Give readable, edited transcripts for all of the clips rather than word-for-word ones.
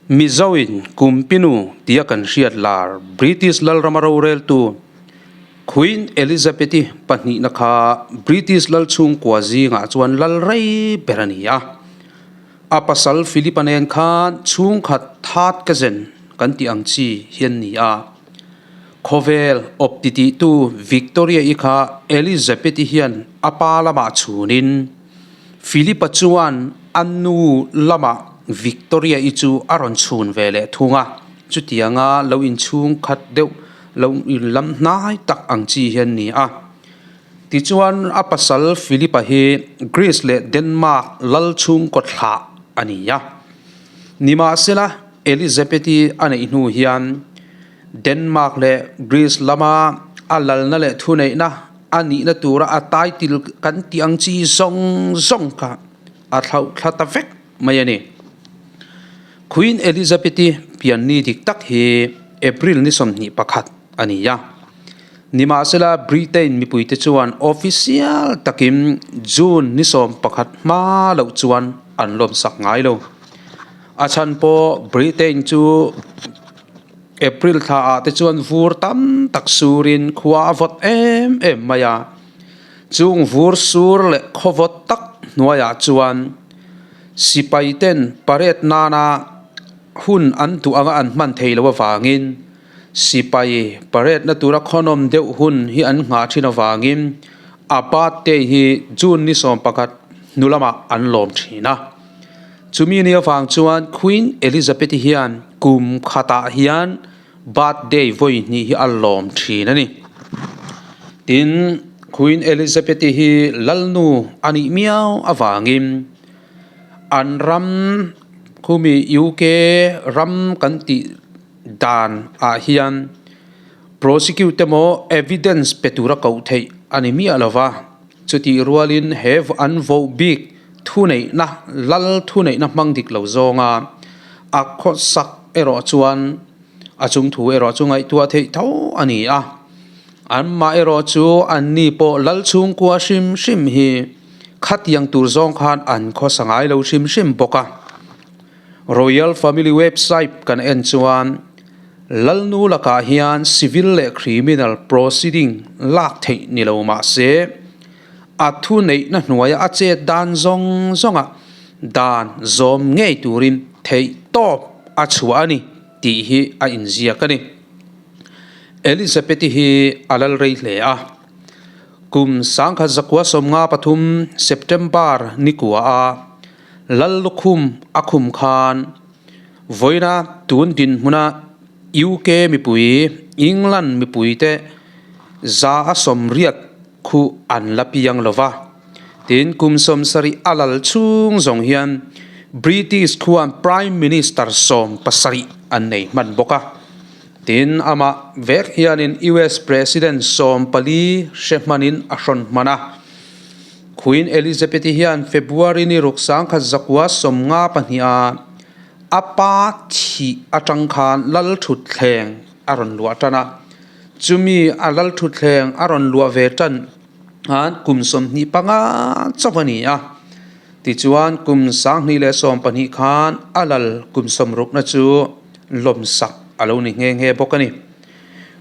Mizoin Kumpinu tia kan hriat lar British lalrama roreltu Queen Elizabeth-i pahnihna kha British lal chhungkua zingah chuan lal rei ber a ni a. A pasal Philip-a nen khan chhungkhat that ka zen kan tih ang chi hi an ni a. Khawvel awp titihtu Victoria-i kha Elizabeth-i hian a pa lamah chhunin Philip-a chuan a nu lamah Victoria-i chu a rawn chhun ve leh thung a, chutianga lo inchhung khat deuh lo inlam hnai tak ang chi hi an ni a. Tichuan a pasal Philip-a hi Greece leh Denmark lal chhungkaw thlah a ni a. Nimahsela Elizabeth-i a neih hnu hian Denmark leh Greece lama a lalna leh thuneihna a nihna tura a title kan tih ang chi zawng zawng kha a thlauh thla ta vek mai a ni. Queen Elizabeth-i pianni dik tak hi April ni 21 a ni a. Nimahsela Britain mipuite chuan official takin June ni 11 hma loh chuan an lawmsak ngai lo. A chhan pawh Britain chu April thla ah te chuan vur tam tak surin khua a vawt em em mai a, chung vur sur leh khaw vawt tak hnuaiah chuan sipai ten parade nana hun an duh anga an hman thei loh avangin sipai parade na tura khawnawm deuh hun hi an nghah thin avangin a birthday hi June ni 11 hnu lamah an lawm thin a. Chumi ni avang chuan Queen Elizabeth-i hian kum khatah hian birthday vawi hnih hi a lawm thin a ni. Tin, Queen Elizabeth-i hi lalnu a nih miau avangin an ram khumi UK ram kan tih dan ah hian prosecute emaw evidence pe tura koh theih a ni miah lo va. Chutih rualin he an voh bik thuneihna, lal thuneihna hmang dik lo zawnga a khawsak erawh chuan a chung thu erawh chu ngaihtuah theih tho a ni a. Anmah erawh chu anni pawh lal chhungkua hrim hrim hi khatiang tur zawng khan an khawsa ngai lo hrim hrim bawk a. Royal Family website kan en chuan Lalnu lakah hian civil leh criminal proceeding lak theih ni lo mah se, a thu neihna hnuaia a chet dan zawng zawnga dan zawm ngei turin theih tawp a chhuah a ni tih hi a inziak a ni. Elizabeth-i hi a lal rei hle a, kum 1953 September nikua a Lal lukhum a khum khan Vawiina tun dinhmuna UK mipui, England mipuite 180 khu an la piang lo va. Tin, kum 70 a lal chhung zawng hian British khuan Prime Minister 17 an nei hman bawk a. Tin, amah vek hianin US President 14 hre hmanin a hrawn hman a. Queen Elizabeth-i hian February ni ruk 1952 a a pa thih atang khan lal thutthleng a rawn luah tan a. Chumi a lal thutthleng a rawn luah ve tan khan kum 25 chauh a ni a. Tichuan kum 2012 khan a lal kum 60na chu lawmsak a lo ni nghe nghe bawk a ni.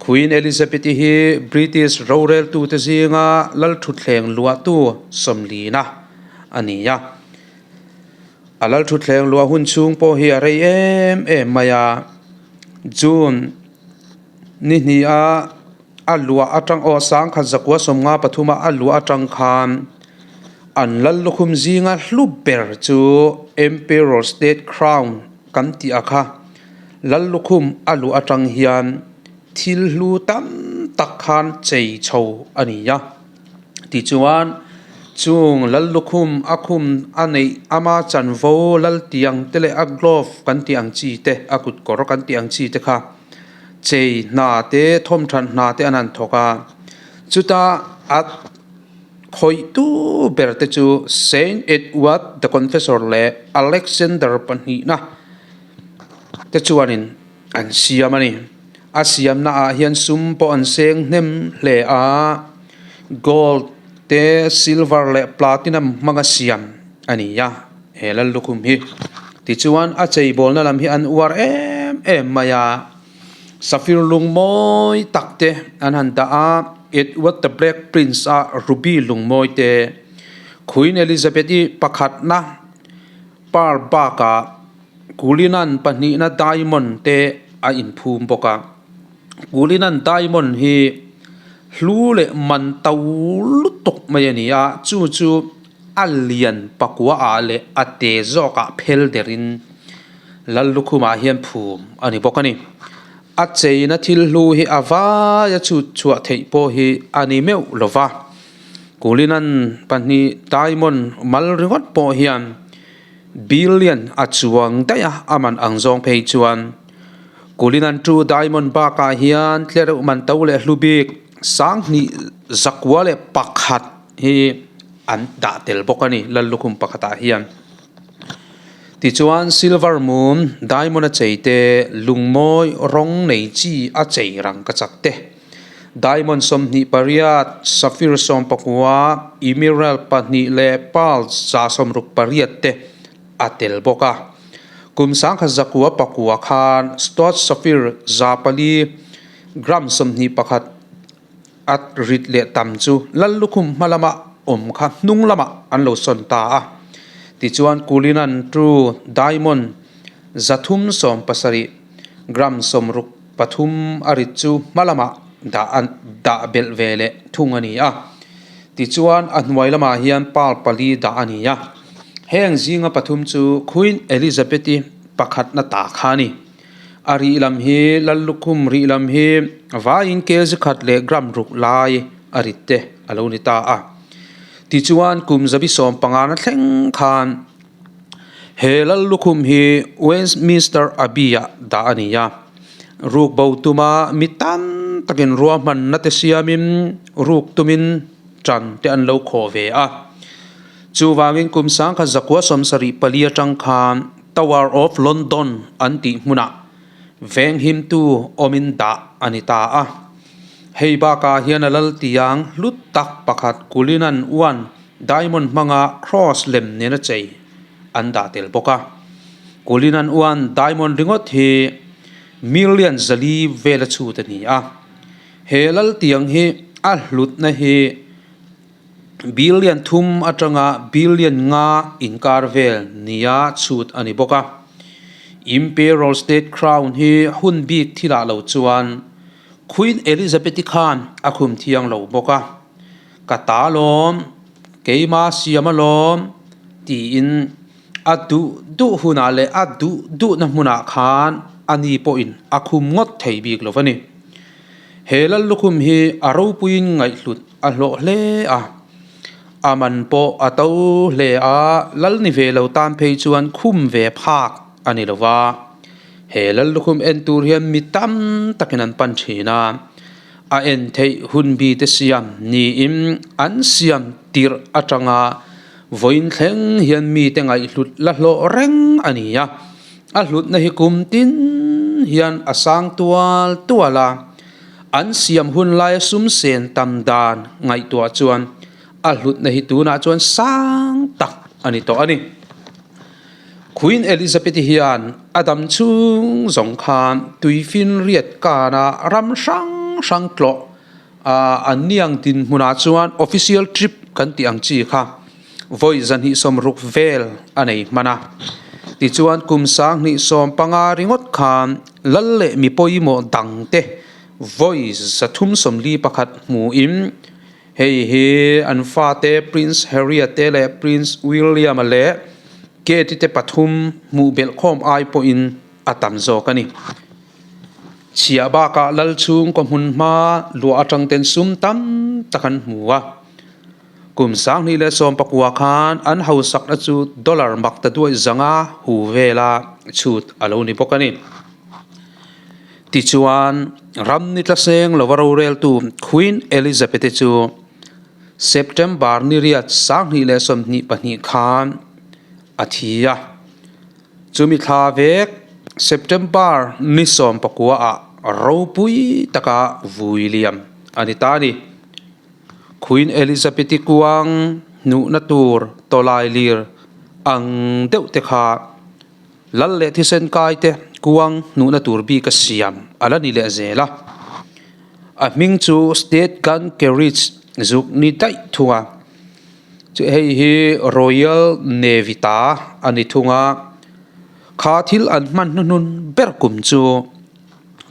Queen Elizabeth-i hi British roreltute zinga lal thutthleng luahtu sawmlina a ni a. A lal thutthleng luah hun chhung pawh hi a rei em em mai a. June ni hniha a luah atang aw 1953 a a luah atang khan an lal lukhum zinga hlu ber chu Emperor State Crown kan tih a kha. Lal lukhum a luh atang hian thil hlu tam tak khan chei chho a ni a. Tichuan, chung lal lukhum a khum a neih ama chanvo lal tiang te leh a glove kan tih ang chi te, a kutkawr kan tih ang chi te kha chei hna te, thawmthan hna te an han thawk a. Chuta a khawihtu ber te chu Saint Edward the Confessor leh Alexander pahnihna te chuanin an siam a ni. A siamna ah hian sum pawh an seng hnem hle a, gold te silver leh platinum hmanga siam a ni a he lal lukhum hi. Tichuan a cheibawlna lam hi an uar em em mai a, Safir lung mawi tak te an han dah a, Edward the Black Prince a Ruby lung mawi te, Queen Elizabeth-i pakhatna Pearl bakah Cullinan pahnihna Diamond te a inphum bawk a. Cullinan Diamond hi hlu leh man to lutuk mai a ni a, chu chu a lian pakua ah leh a te zawk ah phel der in Lallukhum ah hian phum a ni bawk a ni. A cheina thil hlu hi a vai a chhut chhuah theih pawh hi a ni meuh lo va. Cullinan pahnih diamond mal ringawt pawh hian billion a chuang daih a, a man ang zawng phei chuan Cullinan two diamond bakah hian tlereuh man to leh hlu bik sanghnih zakua leh pakhat hi an dah tel bawk a ni Lallukhum pakhatah hian. Tichuan silver mum diamond a chei te lungmawi rawng nei chi a chei rang ka chak te diamond 28 sapphire 19 emerald pahnih leh pearl 68 te a tel bawk a. Kum 1909 khan stone sapphire 400 gram 21 A rit leh tam chu lal lukhum hma lama awm kha hnung lamah an lo sawn ta a. Tichuan Cullinan True Diamond 370 gram 63 a rit chu hma lamah dah a dah belh ve leh thung a ni a. Tichuan a hnuai lamah hian pearl pali dah a ni a. Heng zinga pathum chu Queen Elizabeth-i pakhatna ta kha a ni. A rih lam hi Lallukhum rih lam hi vaiin kg khat leh gram ruk lai a rit te a lo ni ta a. Tichuan kum zabi 15 na thleng khan he Lallukhum hi Westminster Abbey ah dah a ni a. Ruk bo tuma mi tam takin ruahmanna te siamin ruk tumin tan te an lo khawh ve a. Chuvangin kum 1974 atang khan Tower of London an tih hmunah venghimtu awmin dah a ni ta a. Hei bakah hian a lal tiang hlut tak pakhat Cullinan One diamond hmanga cross lem nena chei an dah tel bawk a. Cullinan One diamond ringawt hi million 400 vela chhut a ni a. He lal tiang hi a hlutna hi Billion thum atanga billion nga inkar vel nia chhut a ni bawk a. Imperial State Crown hi hun bik thilah lo chuan Queen Elizabeth-i khan a khum thiang lo bawk a. Ka ta lawm, keima siam alawm tiin a duh duh hunah leh a duh duhna hmunah khan ani pawhin a khum ngawt thei bik lo a ni. He Lallukhum hi a ropuiin ngaihhlut A hlawh hle a, a man pawh a to hle a, lal ni ve lo tan phei chuan khum ve phak a ni lo va. He lal lukhum en tur hian mi tam takin an pan thin a, a en theih hun bi te siam niin an siam tirh atanga vawiin thleng hian mite ngaihhlut la hlawh reng a ni a, a hlutna hi kum tin hian a sang tual tual a. An siam hun laia sum sen tam dan ngaihtuah chuan a hlutna hi tunah chuan sang tak a ni tawh a ni. Queen Elizabeth-i hian a dam chhung zawng khan tuifinriat kana ram hrang hrang tlawh an niang dinhmunah chuan official trip kan tih ang chi kha vawi 260 vel a nei hman a. Tichuan kum 2015 ringawt khan Lal leh mi pawimawh dangte vawi 341 hmuin hei hi an fate Prince Harry-a te leh Prince William-a leh Kate-i te pathum hmuh belhkhawm ai pawhin a tam zawk a ni. Chhiah bakah lal chhungkaw hmun hma luah atang ten sum tam tak an hmu a. Kum 2019 khan an hausakna chu dollar mak ta duai zanga hu vela chhut a lo ni bawk a ni. Tichuan, ram ni tlaseng lova roreltu Queen Elizabeth-i chu September ni riat 2022 khan a thi a. Chumi thla vek September ni 19 ah ropui taka vui liam a ni ta a ni. Queen Elizabeth-i kuang hnuhna tur tawlai lir ang deuh te kha Lal leh thisen kai te kuang hnuhna tur bik a siam a la ni leh zel a. A hming chu State Gun Carriage zuk ni daih thung a. Chu hei hi Royal Navy ta a ni thung a. Kha thil an hman hnuhnun ber kum chu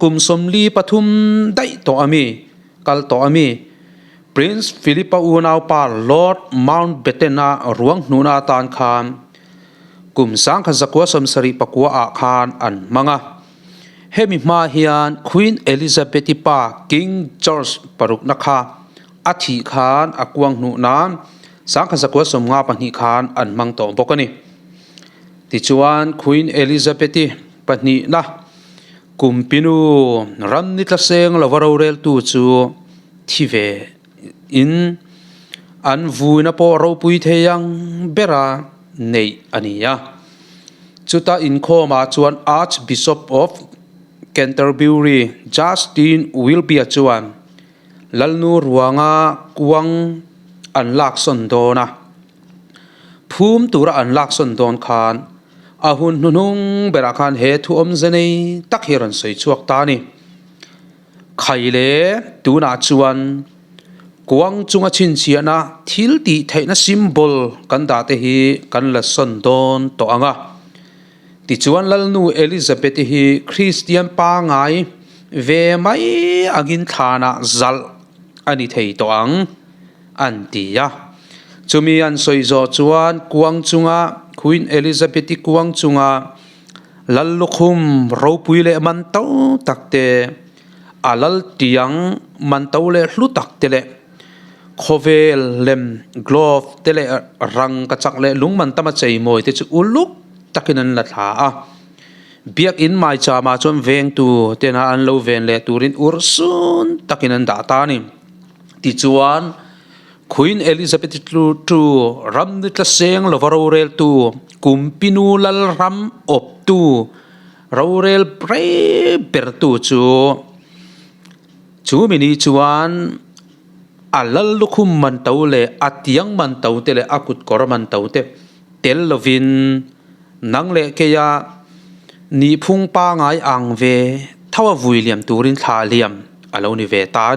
kum 43 daih tawh a mi, kal tawh a mi. Prince Philip-a unaupa Lord Mountbatten-a ruang hnuhna atan khan kum 1979 ah khan an hmang a. Hemi hma hian Queen Elizabeth-i pa King George parukna kha a thih khan a kuang hnuh nan 1952 khan an hmang tawh bawk a ni. Tichuan Queen Elizabeth-i pahnihna Kumpinu ram ni tlaseng lova roreltu chu thi ve in an vuina pawh ropui thei ang bera neih a ni a. Chuta inkhawmah chuan Archbishop of Canterbury Justin Welby-a chuan Lalnu ruanga kuang an laksawn dawn a. Phum tura an laksawn dawn khan a hun hnuhnung berah khan he thu awmze nei tak hi a rawn sawi chhuak ta a ni. Khai le tunah chuan kuang chunga chhinchhiahna thil tih theihna symbol kan dah te hi kan la sawn dawn tawh ang a. Tichuan Lalnu Elizabeth-i hi Kristian pangngai ve mai angin thlanah zalh a ni thei tawh ang an ti a. Chumi an sawi zawh chuan kuang chunga Queen Elizabeth-i kuang chunga Lal lukhum ropui leh man to tak te, a lal tiang man to leh hlu tak te leh khawvel lem glove te leh rangka chak leh lung man tama cheimawi te chu uluk takin an la thla a. Biakin maichama chuan vengtu tena an lo ven leh turin urhsun takin an dah ta a ni. Tichuan. Queen Elizabeth ii ram ni tlaseng lova roreltu, Kumpinu Lalram awptu, rorel rei bertu chu chumi ni chuan a lal lukhum man to leh a tiang man to te leh a kutkawr man to te tel lovin nang leh keia nihphung pangai ang ve tho a vui liam turin thla liam a lo ni ve ta.